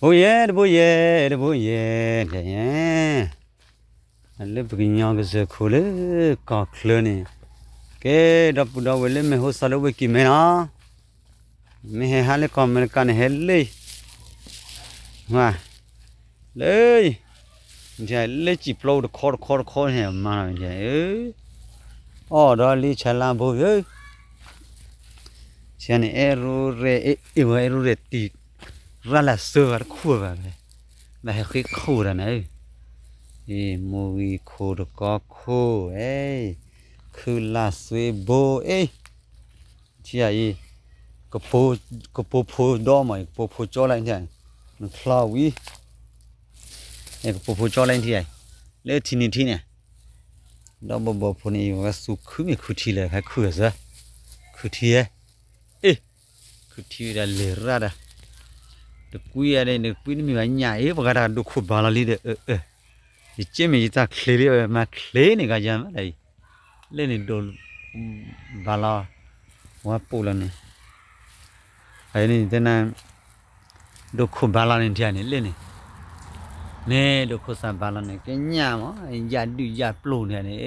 ဘိယဲ တဘိယဲ တဘိယဲ တဲယဲ, လၢပကညီကစၢၢ်ခိၣ်လၢကီၢ်ချၢန့ၣ်, ကဲ ဒီပုၢ်ဒီဝဲၢ်လၢမ့ၢ်ဟိစးလၢဝ့ၢ်ကံၢ်မဲနီၤ, မ့ၢ်ဟဲဟးလၢကီၢ်အမဲရကၤန့ၣ် ဟဲလၢ လၢ လၢစံာ်ပျီတခီတခီတခီန့ၣ် မၤနီၤန့ၣ် အီၣ်ဒီးလံဆါလါဘိဧၢ, ဆန့ၣ် အဲၣ်ရူရဲၣ် အဲၣ်ဝဲအဲၣ်ရူရဲၣ်တံၢ် ရၢ်လၢ်စၢၤဂၤတခူၣ်ဘၣ်ဝဲ, ဘၣ်ဟဲဃ့ခိၣ်တၢ်နၤ, အ့ မိၢ်ဂံၢ်ခိၣ်တကီခိၣ် အဲ ခုလၢ်စွ့ဘိ အ့ ထံဧါအံၤ, ကပိာ်ဖိဒီမး ကပိာ်ဖိကၠီလၢနထံဧါ, နချီဝံၤ, ကပိာ်ဖိကၠီလၢနထံဧါ, လၢထံနံၤထံန့ၣ်, ဒီးဘီဘီဖိန့ၣ် အံၤဝဲသူခုမ့ၢ်ခုထံလဲၣ် ဟဲခုၣ်အစၢ, ခုထံဧါ, အ့ ခုထံဝံၤဒီးလဲၤရၣ်ဒီး, တကွံဧါဒီး တကွံတမ့ၢ်ဘၣ်ညၣ်အ့ ပှၤဂၤတၢ်ဒိၣ်ခိၣ်ဘၣ်လီၤလံဒီး, ယက့မ့ၢ်ယတၢ်ချ့လံ မၤချ့န့ၣ်ဂၤယၤမးလၢအံၤ လၢန့ၣ်ဒိၣ်ဘၣ်လီၤ, ဝဲပူၤလီၤန့ၣ်, အန့ၣ်တဲနၤ, ဒိၣ်ခိၣ်ဘၣ်လီၤန့ၣ်ထံၣ်န့ၣ်လၢန့ၣ်, န့ၣ်ဒိၣ်ခိၣ်စၢ်ဘၣ်လီၤန့ၣ် ကညၣ်မး ယၣ်ဒုၣ်ယၣ်ပျိၢ်န့ၣ်န့ၣ်,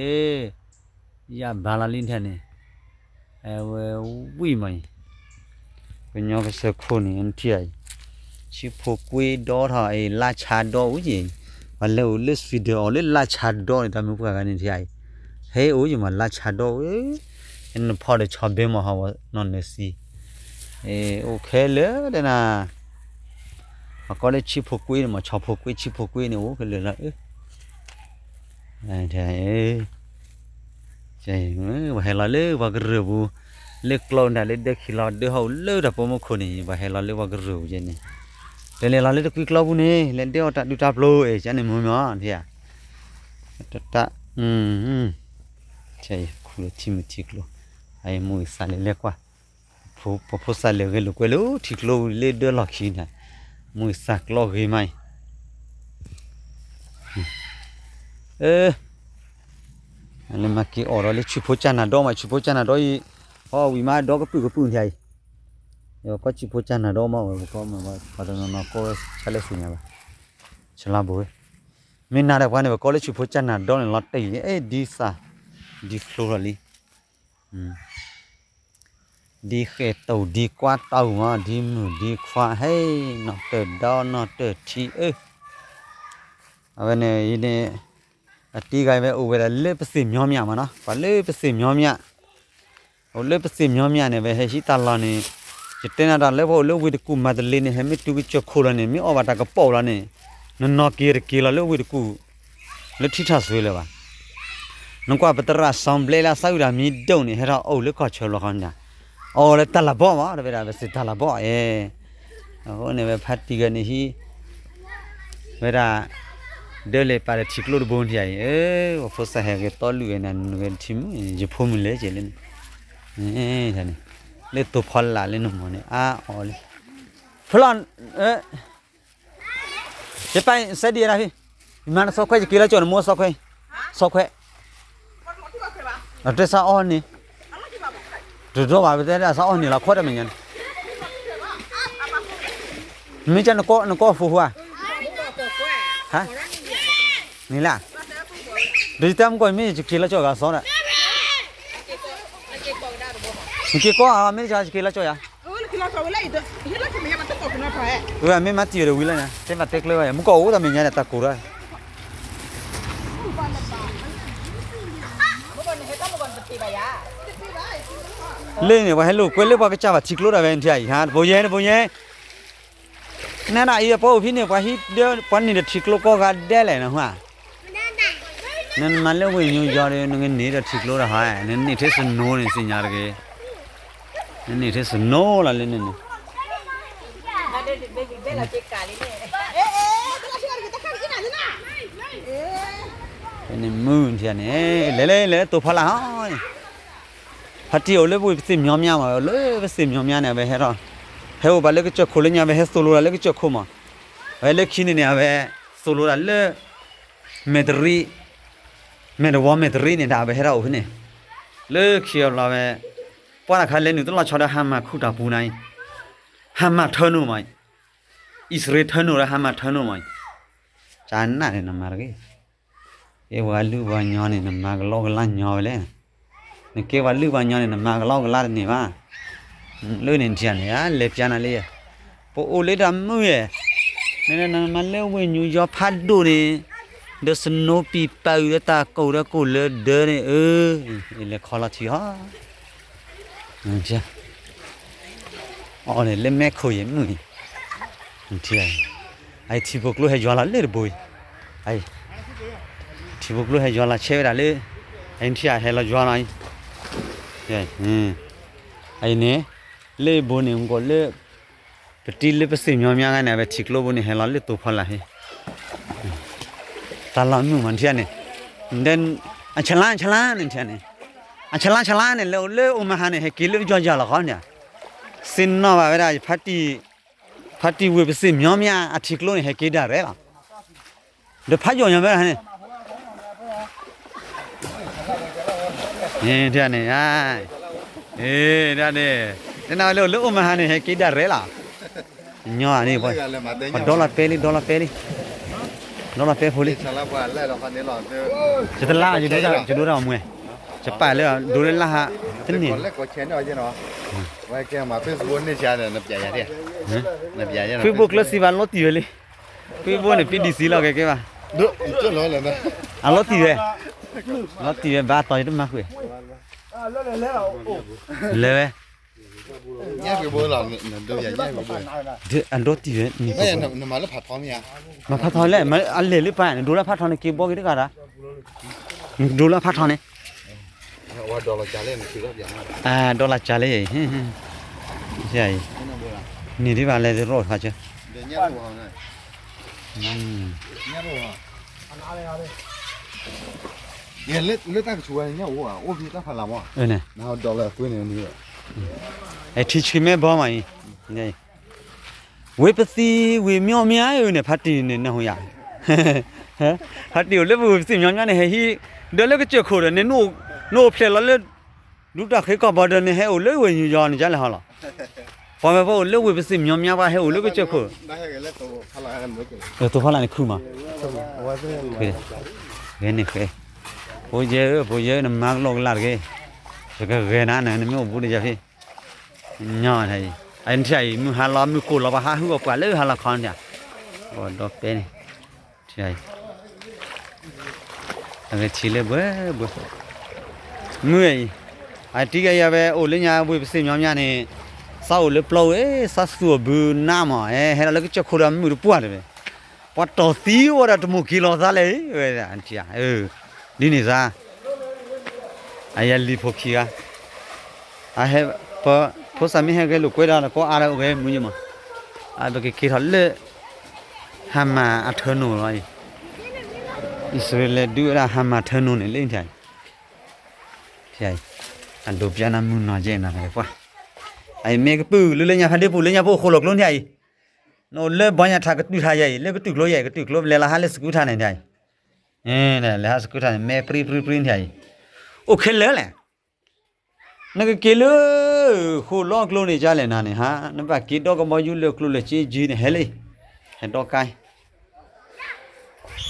ယၣ်ဘၣ်လီၤလံထံၣ်န့ၣ်, အဝဲဝံၣ်မးအံၤ ကညီကစၢၢ်ခိၣ်န့ၣ် နထံၣ်အံၤ, ဆံဖိကွ့ဒီထီၣ်အံၤ လါဆါဒီအိၣ်က့ၤ, ပှၤလဲၤအိၣ်လၢ Sweden အီၤလၢလါဆါဒီန့ၣ် တၢ်မုၢ်ပှၢ်ဂၤန့ၣ်ထံၣ်အံၤ, ဟဲအိၣ်ယမးလါဆါဒီဧၢ, နဖီဒီးဆီဘ့မီၢ်ဟီနီၢ်နၢၤသံ, အိၣ်ခဲလၢာ်ဒဲနၤ, ပှၤကိးလၢဆံဖိကွ့န့ၣ်မး ဆီဖိကွ့ဆံဖိကွ့န့ၣ် အိၣ်ခဲလၢာ်လီၤ ပှၤဟဲလီၤလၢပှၤကရၢၢ်ပူၤ, လၢကျီဒၣ်လၢဒၢခံလီၤဒၢဟီၣ်လၢတၢ်ပိာ်မုၣ်ခိၣ်န့ၣ် ပှၤဟဲလီၤလၢပှၤကရၢၢ်ပူၤကဲန့ၣ်, တလဲၤလီၤလၢတကွံကျီပူၤန့ၣ် လဲၤဒဲအီၣ်တၢ်ဒူတၢ်ပျိ အဲၣ်ကန့ၣ်မုာ်မီၢ်, တၢ်, ခူလၢထံမုၢ်ထံကျိ, အမုၢ်သးလဲၤလဲၤကွၢ်, ပဖိသၣ်လဲၤဂဲၤလိာ်ကွဲလၢထံကျိလၢဒၢလီၢ်ခံန့ၣ်, မုၢ်သးကျီဂ့ၤမးအံၤ လၢမၤက့ၤအီၣ်ဒီးလၢဆံးဖိကၢ်နၤဒီမး ဆံးဖိကၢ်နၤဒီအံၤ, အီၣ်ဝံၤမးဒီကပုၢ်ကပုၢ်န့ၣ်, ယကီၢ်ဆံးဖိကၢ်နၤဒီမးဝဲ ပကီၢ်မ့ၢ်ပှၤတနီၤနီၤကီၢ်ဝဲဆါလၢသ့ၣ်ညါဘၣ်, ဆလါဘိဝဲ, မ့ၢ်နၤဒီးပှၤန့ၣ် ပကီၢ်လၢဆံးဖိကၢ်နၤဒီန့ၣ် လီၤတဲာ်အံၤန့ၣ် အဲၣ်ဒ်သၣ်, ဒ်ချိလီၤလံ ဒ်ဃဲၣ်တိၢ်ဒ်ကွၢ်တိၢ်မး ဒ်မုၢ်ဒ်ခွါဟဲ, နီၢ်တၢၢ်ဒီနီၢ်တၢၢ်ထံအၢ, အဝဲန့ၣ်အံၤန့ၣ်, အတံၤဂၤဝဲအိၣ်ဝဲဒၣ်လၢပသ့ၣ်မျီမၠးမးနီၤ ပှၤလၢပသ့ၣ်မျီမၠး, အိၣ်လၢပသ့ၣ်မျီမၠးန့ၣ် ဝဲဟဲဟံးတၢ်လီၢ်န့ၣ်, ယတဲနၤတၢ်လၢပှၤအိၣ်လၢဝ့ၢ်တကူၣ်မၤတလ့န့ၣ် ဟဲမ့ၢ်တုၤကစၢၢ်ခိၣ်လီၤန့ၣ် မ့ၢ်အီၣ်ဘၣ်တၢ်ကပီၣ်လီၤန့ၣ်, နနီၢ်က့ၤတက့ၤလီၤလၢဝ့ၢ်တကူၣ် လၢထံထၣ်စွ့လၢၤဘၣ်. နကွၢ်ပသရၣ်စီၤဘျဲလၢအသးဝံၣ်တၢ်မံဒိၣ်န့ၣ် ဟဲထီၣ်အိၣ်လၢကီၢ်ဆၢဘျီဃီန့ၣ်, အိၣ်လၢတၢ်လၤဘီမး တဝဲဒၣ်ပစံးတၢ်လၤဘီအဲ, အဃိန့ၣ်ဝဲဖါတံၢ်ဂၤန့ၣ်ဟံး, ဝဲဒၣ်, ဒၢလဲၤပာ်ဒီးထံကျိတဘိထံအံၤ, ပှၤဖိသၣ်ဟဲဂဲၤတီလုၢ်ဝဲန့ၣ် နဂဲၤထံမုၢ် ယဖိမုၣ်လဲၤကဲးလၢန့ၣ်, န့ၣ်, လၢသိဖိလာ်လၢနမီၢ်န့ၣ် အါအီၤလံ, ဖလီၢ် ယပၢ်စဲဒံးအဒၣ်ဖံ, ယမၤနသီခွဲး ယက့ၤလၢကၠီၣ်နမိၢ်သီခွဲး, သီခွဲး, အတဲစးအီၣ်န့ၣ်, တဒိးဘၣ်ပတဲဒၣ်စးအီၣ်န့ၣ်လီၤ ခီတမ့ၢ်ညါန့ၣ်, မ့ၢ်ကနကီၢ်ဖိဟူဧါ, ဟါ, န့ၣ်လၢ, ဒီးယတဲမုၢ်ကီၢ်မ့ၢ်ယက့ၤလၢကၠီၣ်ဂၤသီဒီး, နက့ၤကီၢ်ဧါ မ့ၢ်ယက့ၤလၢကၠီၣ်ယၤ မ့ၢ်မၤတံၢ်ဝဲဒီးဝံၤလၢညါ တဲမၤတဲကျၢၤဘၣ်ယၤ မုၢ်ကီၢ်အိၣ်တၢ်မဲာ်ညါဒီးတၢ်ကိၢ်ဒီး, လၢန့ၣ် ပှၤဟဲလိာ်ကွဲလၢပှၤကစၢ်ဘၣ်ထံကျိဒၣ်ဝဲနထံၣ်အံၤ ဟါ တဘိယဲ တဘိယဲ, နနအံၤပှၤအိၣ်ဖဲန့ၣ် ပှၤဟံးဒၢ ပှၤန့ၢ်ဒီးထံကျိကိးဂၤဒဲးလဲၣ်နဟါ, နမၤလၢဝ့ၢ်ညိယီဒီး နကန့ၢ်ဒီးထံကျိဒီးဟါ, နန့ၢ်ထဲစနိန့ၣ် သ့ၣ်ညါတဂ့ၤ, နန့ၢ်ထဲစနိလီၤလၢန့ၣ်န့ၣ် န့ၣ်မုၢ်ထံၣ်န့ၣ် လဲၤလဲၤလဲၤသိဖီလာ်ဟီန့ၣ်, ဖါတံၢ်အိၣ်လၢဝ့ၢ်ပသ့ၣ်မျီမၠါမး လၢပသ့ၣ်မျီမၠါန့ၣ် အဝဲဟဲထီၣ်, ဟဲအိၣ်ဘၣ်လၢကစၢၢ်ခိၣ်လၢညါ အဝဲဟဲသိၣ်လိဒၣ်လၢကစၢၢ်ခိၣ်မး, အဝဲလၢခံန့ၣ်န့ၣ် အဝဲသိၣ်လိဒၣ်လၢ မဲာ်တရံး, မဲာ်တဝီမဲာ်တရံးန့ၣ်ဒၣ် အဝဲဟဲထီၣ်အိၣ်ဖဲန့ၣ်, လၢခံအဘျီဝဲ, ပှၤတခါလဲၤနုာ်တလီၤဆီဒီးဟါမၢ်ခူၣ်တၢ်ပူၤန့ၣ်, ဟါမၢ်ထၢနုာ်မး အံၣ်စရ့လးထၢနုာ်ဒီး ဟါမးထၢနုာ်မး, ကနၣ်န့ၣ်နမၤတဂ့ၤ, ကဲပှၤလုၢ်ပှၤညီန့ၣ် နမၤကလီကလါညီဝဲလဲၣ်, နကဲပှၤလုၢ်ပှၤညီန့ၣ် နမၤကလီကလါတန့ၢ်ဘၣ်, လၢန့ၣ်ထံၣ်န့ၣ် လဲၤပျါနၤလံ, ပအိၣ်လၢတၢ်မုာ်ယဲၢ်, နမၤလၢဝ့ၢ်ညူယီဖးဒိၣ်န့ၣ်, ဒီးစနိပံပာ်အုၣ်ဒီးတၢ်ကိၢ်ဒီးကိၢ်လၢဒၢန့ၣ်, လဲၤခီလီၤထံဟီ အီၤန့ၣ်လၢမဲခိၣ်ယဲၢ်မုၢ်န့ၣ်, ထံၣ်, အထံဖိကျိဟဲယွၤလီၤလၢတဘိအံၤ, ထံဖိကျိဟဲယွၤလီၤဆဲးဝဲဒၣ်လၢ, အထံၣ်ဟဲလီၤယွၤလီၤအံၤ, အံၤန့ၣ်, လၢဘိန့ၣ် မ့ၢ်ကီးလၢ, ပတံၤလၢပစ့ၣ်မညီမညီဂၤန့ၣ် အဝဲထံကျိဘိန့ၣ် ဟဲလီၤလၢသိဖီလာ်ဟ့ၣ် တၢ်လီၤမုၢ်မးထံၣ်န့ၣ်, အဆလါဆလါန့ၣ်ထံၣ်န့ၣ်, အဆလါဆလါန့ၣ် လၢအိၣ်မဟါန့ၣ် ဟဲက့ၤလၢကၠီယၤလီၤဃီန့ၣ်, စ့ၢ်နီၣ်ဘၣ်ဝဲဒၣ်, ဖါတံၢ်ဝ့ၢ်ပစ့ၣ်မညီမညီအထံကျိန့ၣ် ဟဲက့ၤဒၣ်ရဲၣ်လီၤ, ဒီးဖးယိာ်ညီမ့ၢ်န့ၣ် ထံၣ်န့ၣ်, ဒ်န့ၣ်, နနဝဲလၢအိၣ်လၢအိၣ်မဟါန့ၣ် ဟဲက့ၤဒၣ်ရဲၣ်လီၤ, ညီန့ၣ်, ပဒီလီၤပဲလံ ဒီလီၤပဲလံ, ဒီလီၤပဲဖိလံ, ယတလါ ယဒိတၢ်အမွဲ, ယပာ်လၢဒိလၢလၢ်ဟါ, တန့ၢ်, Facebook ကျၢၤစံးဘၣ်လီၤတံၢ်ဝဲလံ, Facebook န့ၣ် ပံဒံစံလီၤကဲကဲဘၣ်, အလီၤတံၢ်ဝဲ, လီၤတံၢ်ဝဲဘၣ်တီၤယတမၤဃုာ်, လဲၤဝဲ အဒိတံၢ်ဝဲ, မၤဖးထီလဲၣ်, အလဲၤလၢပၢ်န့ၣ် ဒိလၢဖးထီန့ၣ် က့ၤဘီက့ၤတဂၤဒီး, ဒိလၢဖးထီန့ၣ်, ဒီလၢကၢ်လဲၣ်, န့ၣ်ဒ်ဘၣ်လဲၤတရီၣ်ခါဆၢ, လၢတၢ်ကဆူးဝဲန့ၣ်, ထံဆှံမဲဘီမးအံၤ, ဝ့ၢ်ပသံဝ့ၢ်မညီမညီအံၤန့ၣ် ဖါတံၢ်န့ၣ် နၢ်ဟူယၤ, ဖါတံၢ်အိၣ်လၢပဝ့ၢ်ပသံၣ်မညီမညီန့ၣ် ဟဲဟံး, ဒီးလၢကစၢၢ်ခိၣ်ဒီးန့ၣ် နအိၣ်ဖျဲၣ်လီၤလၢ ဒူတၢ်ဃ့ကီၢ်ဘီဒီးန့ၣ် ဟဲအိၣ်လၢဝ့ၢ်ယူၤယီၤန့ၣ် ကလဲၤဟီလီၤ, ပှၤဝဲပှၤအိၣ်လၢဝ့ၢ်ပသံၣ်မညီမညီ ပှၤဟဲအိၣ်လၢကစၢၢ်ခိၣ်, သိဖီလာ်န့ၣ်ခုမး, ဂဲၤန့ၣ်ဃဲ, ဖိယဲၢ်ဧၢ ဖိယဲၢ်ဧၢ နမၤကလီကလါတဂ့ၤ, ယကဂဲၤနၤန့ၣ် နမ့ၢ်အိၣ်ဘူးဒီးယၤဖဲ ညီနၤအံၤ, အထံၣ်အံၤ မုၢ်ဟါလီၤ မုၢ်ကိၢ်လီၤ ပှၤဟးဟုၣ်အီၣ်ပှၤလၢဟါလီၤခီန့ၣ်, ဒီးပဲန့ၣ်, ထံၣ်အံၤ, အဝဲထံၣ်လၢဘှဲဘှဲ, မုၢ်အံၤ, အတံၤကယၤဝဲအိၣ်လၢညါဝ့ၢ်ပစံၣ်ညီမညီန့ၣ်, စးအိၣ်လၢပျီဝဲ စးသူၣ်အဘုနးမး ဟဲဟဲလီၤလၢကစၢၢ်ခိၣ်ဒီးမုၢ်တပှၢ်တဝဲ, ပှၤတီၢ်သံဝဲဒီးတမိၢ်က့ၤလီၤသးလဲၣ်, ဝဲဒၣ်, ဒ်န့ၣ်သး အယၤလံၤဖိခံဂၤ, အဟဲ, ဖိစၢ်မ့ၢ်ဟဲဂဲၤလိာ်ကွဲဒီး ကိးအါဒီးအိၣ်ဂဲၤမုၢ်ယဲၢ်မး, အပကက့ၤထီၣ်လၢ ဟါမၢ်အထၢနိလီၤအံၤ, အံၣ်စရ့လးဒုးဝဲဒၣ်ဟါမၢ်ထၢနိန့ၣ်လၢထံၣ်အံၤ, ထံၣ်အံၤ, အဒိးပျၢ်နၤမုၢ်နီၢ်ကဲနၤပှၢ်, အအံၤမ့ၢ်ကပုာ်လၢလၢညါဖးဒ့ပူၤ လၢညါပအိၣ်ဃိလီၤကျိထံၣ်အံၤ, နအိၣ်လၢဘီညါထးကတုၤထးယၤအံၤ လၢကတုၤကျိယၤအံၤ ကတုၤကျိလဲၤလီၤဟးလၢစကူထၣ်န့ၣ်ထံၣ်အံၤ, လဲၤဟးစကူထၣ်န့ၣ် မဲပြံပြံပြံထံၣ်အံၤ, အိၣ်ခဲလၢာ်လဲၣ် နကက့ၤလၢ ဃိလီၤကျိန့ၣ် ကလဲၣ်နၤန့ၣ်ဟါ နဘၣ်က့ၤဒီကဘီယူၤလၢကျိလၢစ့ယုၢ်န့ၣ် ဟဲလံ, ဟဲဒီကါ,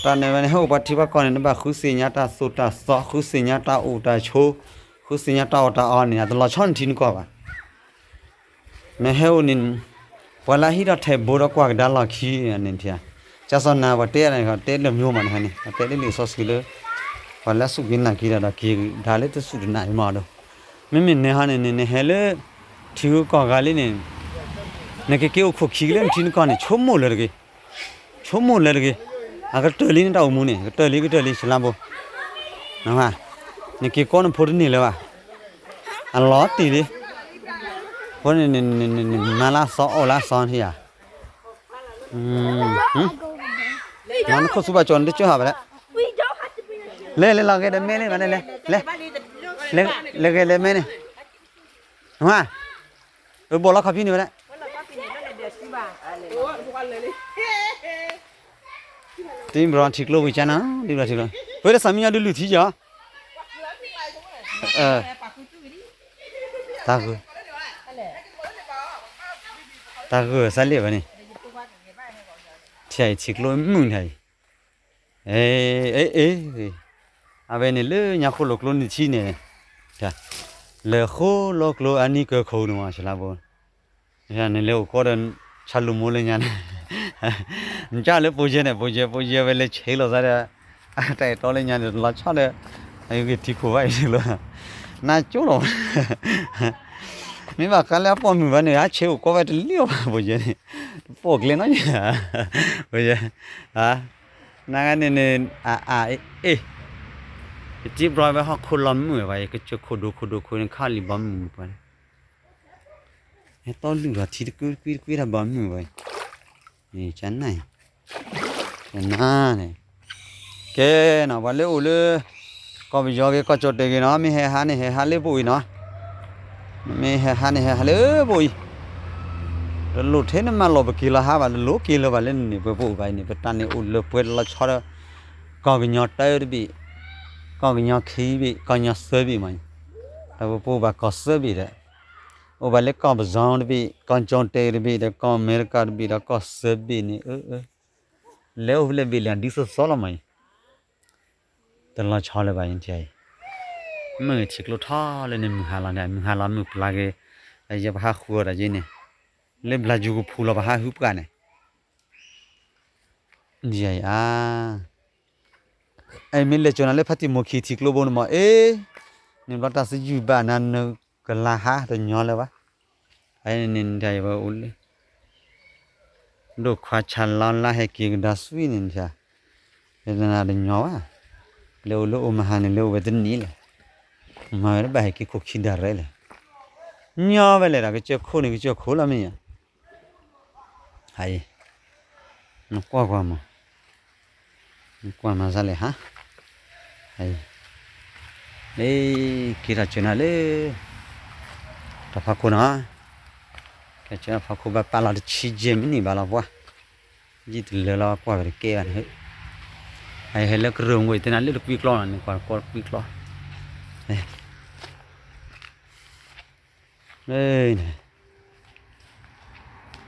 တၢ်န့ၣ်ဝဲန့ၣ် ဟဲအိၣ်ပှၤထံပှၤကီၢ်န့ၣ် နဘၣ်ဃုသ့ၣ်ညါတၢ်သိၣ်တၢ်သီ ဃုသ့ၣ်ညါတၢ်အိၣ်တၢ်ဆိး, ဃုသ့ၣ်ညါတၢ်အီၣ်တၢ်အီန့ၣ် အတလီၤဆီနထံနကီၢ်ဘၣ် နဟဲအိၣ်န့ၣ်, ပှၤလၢဟံးထီၣ်ထဲးဘိဒီးကွၢ်ကဒါလီၢ်ခံန့ၣ်, ကၢ်စီၤနၤ ပှၤတဲန့ၣ် တဲလၢာ်မျိၤမးန့ၣ်န့ၣ် ပှၤတဲလၢလံာ်စီဆှံလၢ, ပှၤလၢအစူၢ်က့ၤနာ်က့ၤတၢ်ဒီးက့ၤဒါလၢတစူၢ်တနာ်အံၤမးဒီး, မ့မ့ၢ်နဲဟီန့ၣ်န့ၣ် နဟဲလၢ, ထံဂုၤကီၢ်ဂၤလံန့ၣ်, နကက့ၤအိၣ်ခိၣ်ခံကလၢနထံနကီၢ်န့ၣ် ဆိကမိၣ်လၢတဂ့ၤ ဆိကမိၣ်လၢတဂ့ၤ, အကတၢၢ်လံနတၢ်အိၣ်မူန့ၣ် ကတၢၢ်လံကတၢၢ်လံ ဆလါဘိ, နက့ၤကိးနဖိတန့ၢ်လၢၤဘၣ်, အလီၤတံၢ်လံ, အဃိန့ၣ်, မၤလၢစီအီၣ်လၢစီထံၣ်ဧါ, နခိၣ်ဆူဘၣ်ကၠီနတကၠီၣ်ဟးဘၣ်လဲၣ်, လဲၤလဲၤလီၤဂဲၤဒီးမဲန့ၣ်ဘၣ်လဲၣ်လဲၣ်, လဲၤဂဲၤလဲၤမဲန့ၣ်, န, အဘီၣ်လီၤခီဖံန့ၣ်ဝဲဒၣ် တံၢ်ဘျီထံကျိဝံၤကၠါနီၤ တံၢ်ဘျီထံကျိ, ပဝဲဒၣ်စၢ်မံညီဒုးလုၢ်ထံကီ, တၢ်ဂုၢ်, တၢ်ဂုၢ်စၢ်လံဝဲန့ၣ်, ထံၣ်အံၤထံကျိမုၢ်န့ၣ်အံၤ, အ့ အ့ အ့ အဝဲန့ၣ်လၢညါဃိလိာ်ကျိနံၣ်ထံန့ၣ်, လၢဃိလိာ်ကျိအနံၣ်ကၢၤခိၣ်န့ၣ်မး ဆလါဘိ, နလဲၤအိၣ်ကီဒီး ဆါလူၤမိၢ်လၢညါန့ၣ်, နကၢ်လၢပိၤယဲၢ်န့ၣ် ပိၤယဲၢ် ပိၤယဲၢ်ဝဲလဲၤဆဲးလိာ်သးဒီး တၢ်အဲၣ်တီလၢညါန့ၣ် တလီၤဆီဒီး အဂ့ၢ်ထံခိၣ်ဘၣ်အံၤလီၤ, နကၠိလီၤ မ့ၢ်ဘၣ်ဃးလၢအပိာ်မုၣ်ဘၣ်န့ၣ် အဆဲးအိၣ်ကီဝဲတလံၣ်အီၤဘၣ် ပိၤယဲၢ်န့ၣ်, တပိာ်ကျဲနီတမံၤ, ပိၤယဲၢ်, နဂၤန့ၣ်န့ၣ် အအ့ၣ်, ယတံၢ်ဘျီဝဲဟီၣ်ခိၣ်လီၤမုာ်ဘၣ် ယကစၢၢ်ခိၣ်ဒိခိၣ်ဒိခိၣ်န့ၣ် ခါလံၤဘီမုၢ်ပှၤန့ၣ်, ဟဲတီလုၢ်လီၤထံတကွ့တကွ့တကွ့တၢ်ဘီမုၢ်ဝဲ, ကနၣ်, ကနၣ်န့ၣ်, ကဲနီၤ ပှၤလၢအိၣ်လၢ ကီၢ်ပယီၤဂ့ၤ ကီၢ်ကၠီၣ်တဲၣ်ဂ့ၤနီၤ မ့ၢ်ဟဲဟးန့ၣ် ဟဲဟးလၢပအိၣ်အံၤနီၤ, မ့ၢ်ဟဲဟးန့ၣ် ဟဲဟးလၢပအိၣ်အံၤ, တလိၣ်ထဲနမၤလီၢ်ပက့ၤလီၤဟးဘၣ် တလိၣ်က့ၤလၢၤဘၣ်လၢန့ၣ် ပပအိၣ်ဘၣ်အံၤန့ၣ် ပတၢ်န့ၣ်အိၣ်လၢပှဲၤတလီၤဆီဒီး ကီၢ်ကညီတၢတဘ့ၣ်, ကီၢ်ကညီခံဘ့ၣ် ကီၢ်ကညီသၢဘ့ၣ်မး, ဒီးပပအိၣ်ဘၣ်ကီၢ်သၢဘ့ၣ်ဒီး အိၣ်ဘၣ်လၢကီၢ်ပယီၤတဘ့ၣ် ကီၢ်ကၠီၣ်တဲၣ်တဘ့ၣ်ဒီး ကီၢ်အမဲရကၤတဘ့ၣ်ဒီး ကီၢ်သၢဘ့ၣ်န့ၣ် အၢ အၢ လဲၤအိၣ်ဖဲလဲၣ်ဘ့ၣ်လၢဒ်သိးသိးလီၤမးအံၤ, တလီၤဆီလၢၤဘၣ်အံၤ, မုၢ်ထံကျိထီၣ်လၢန့ၣ် မုၢ်ဟါလီၤန့ၣ် မုၢ်ဟါလီၤမုၢ်ပျၢ်က့ၤ, ယဲပဟးဃုအီၤတၢ်ယ့န့ၣ်, လၢဘျါယူၤကဖူလီၤပဟးဟုပှၢ်န့ၣ် ယဲအံၤ, အမ့ၢ်လဲၤကၠိနၤလၢဖါတံၢ်မိၢ်ခံထံကျိဘိန့ၣ်မး အ့, န့ၣ်ဘျီတၢ်သယုၢ်ဘၣ်နၤ နကလါဟါတညီလၢၤဘၣ်, အန့ၣ်န့ၣ် ဝဲအိၣ်လၢ ဒိၣ်ခွါဆၣ်လီၤလါဟဲက့ၤကဒါသွံန့ၣ် နတညီဘၣ်, လဲၤအိၣ်လၢအိၣ်မဟါန့ၣ် လဲၤအိၣ်ဝဲတနံၤလဲၣ်, မၤဝဲတဘၣ်ဟဲက့ၤခိၣ်ခံဒၣ်ရဲလဲၣ်, ညီဝဲလဲၣ်ဒီး ကစၢၢ်ခိၣ်န့ၣ် ကစၢၢ်ခိၣ်လီၤမ့ၢ်ဧါ ဟးအံၤ, နကွၢ်ကွၢ်မး, နကွၢ်မၤစၢ်လဲၣ်ဟါ, ဟးအံၤ, လၢက့ၤထီၣ်စၢၤနၤလၢ တၢ်ဖးခိၣ်နီၤ, ကစၢၤဖးခိၣ်ဘၣ်ပာ်လီၤတဆံယဲၢ်မံးနံးဘၣ်လီၤပှၤ, ယံာ်တလၢလီၤကွၢ်ဝဲတကဲဘၣ်န့ၣ်, ဟဲလၢကရၢၢ်မူၢ်အံၤ တဲနၤလၢတကွံကျီလီၤန့ၣ် ကွၢ်ကွၢ်တကွံကျီ န့ၣ်